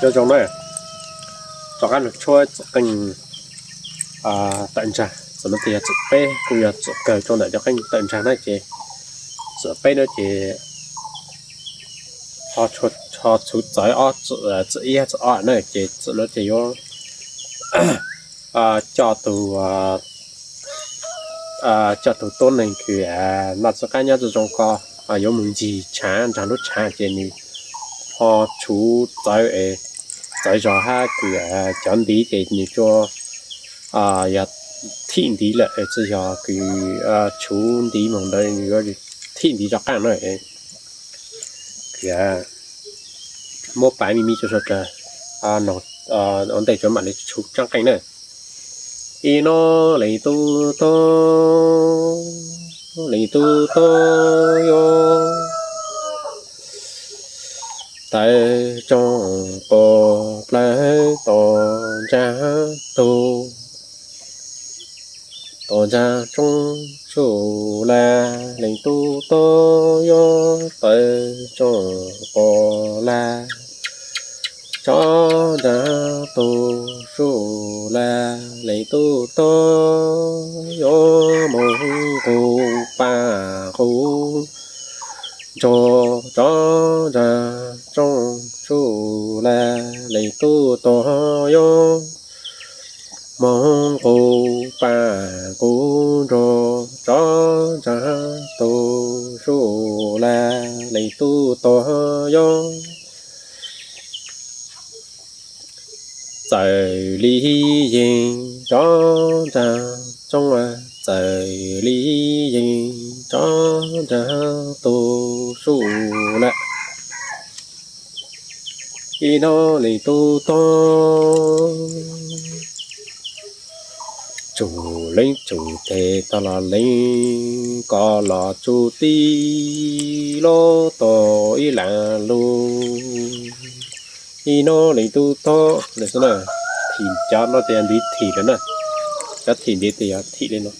Nyob zoo na, rov qab los tshuab txim qeej tawm ntsag, txim no tias yog txim peb, kuj yog txim kawg rau ntawm cov qeej tawm ntsag na ces txim peb na ces ho txhuv txawv ob, txim ib txim ob na ces txim no ces yuav coj tus, coj tus tuab neeg kws noj txhab qab nyob zoo ko yuav mus ncig tshav nrag lub tshav ces nws ho tshuv txawv, txawv zog hab kws cov ntiv ces nws tsuas yog thim ntiv lawm, tsis yog kws tshuv ntiv moog ntawd nws yuav thim ntiv rov qaab na. Muab pav me me tso sawv daws noog ua ntej tsuav mam li tshuab tseeb qeej na. Ib no leej tub tuag, leej tub tuag yuav tawv tsoog pog plawg tom ntsa tug, tom ntsa tsoog tsuj lawm, leej tub tuag yuav tawv tsoog pog lawm, tsob ntsa tug suj lawm, leej tub tuag yuav moog nqus paj nqus ntsuag, tsob ntsa tsoog tsuj lawm, leej tub tuag yuav moog nqus paj nqus ntsuag, tsob ntsa tug suj lawm, leej tub tuag yuav txawm li yeeg, tsob ntsa tsoog txawm li yeeg, tsob ntsa tug suj lawm. Ib no leej tub tuag, tsum leej tsum tes tau los leej koj los tsum tij los tau ib lam lug. Ib no leej tub tuag, thim cov no tias ntiv thim lawm na, cov thim ntiv tias yog thim li no.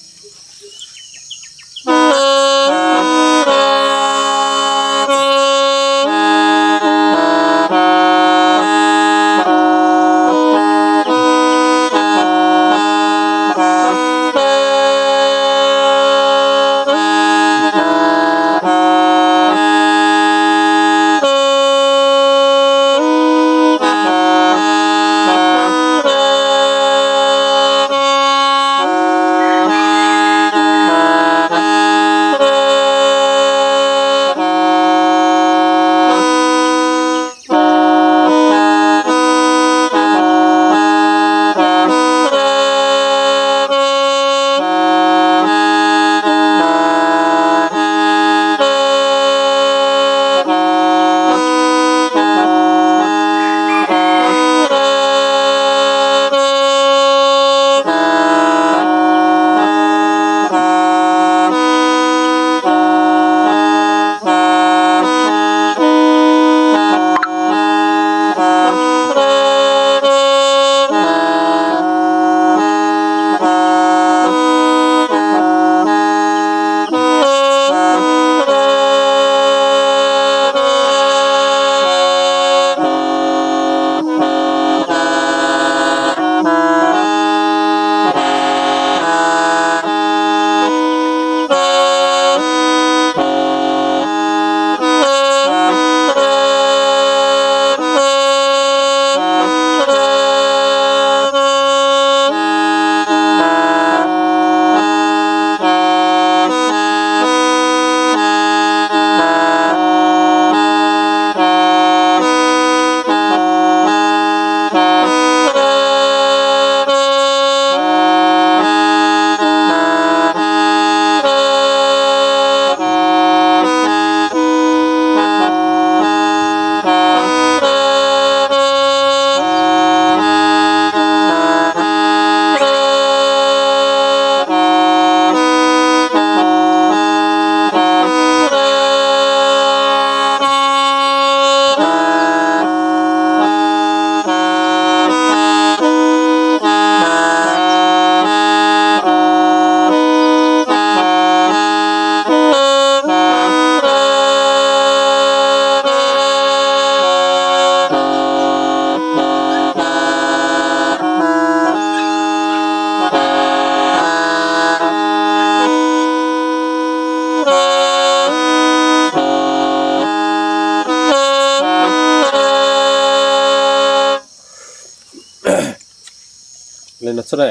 Li no xwb,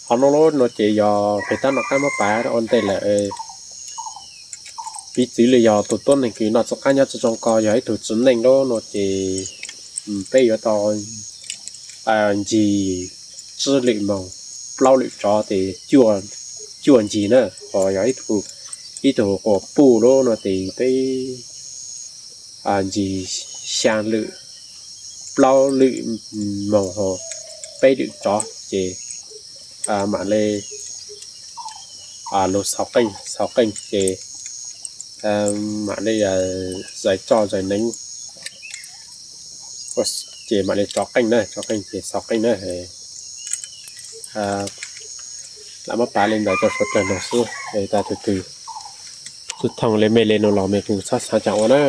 qhov no lub no ces yog pem tab tom qab muab pav ua ntej lawm. Piv txwv li yog tus tuab neeg kws noj txuj qab nyob tsis zoo ko yog ib tug txiv neej lub no ces peb yuav tau ncig tsib lwm moos, plaub lwm tsov ces cuaj ncig na, ho yog ib tug quas puj lub no ces peb ncig xyaa lwm, plaub lwm moos ho peb lwm tsov ces mam li lug xauv qeej, xauv qeej ces mam li zais tsoj zais neeb ces mam li tso qeej na, tso qeej ces xauv qeej na. Lam muab pav li ntawd rau suav dlawg noog xwb, tas tug twg tub thooj li mej li no los mej kuj txhob xaav caag ua na.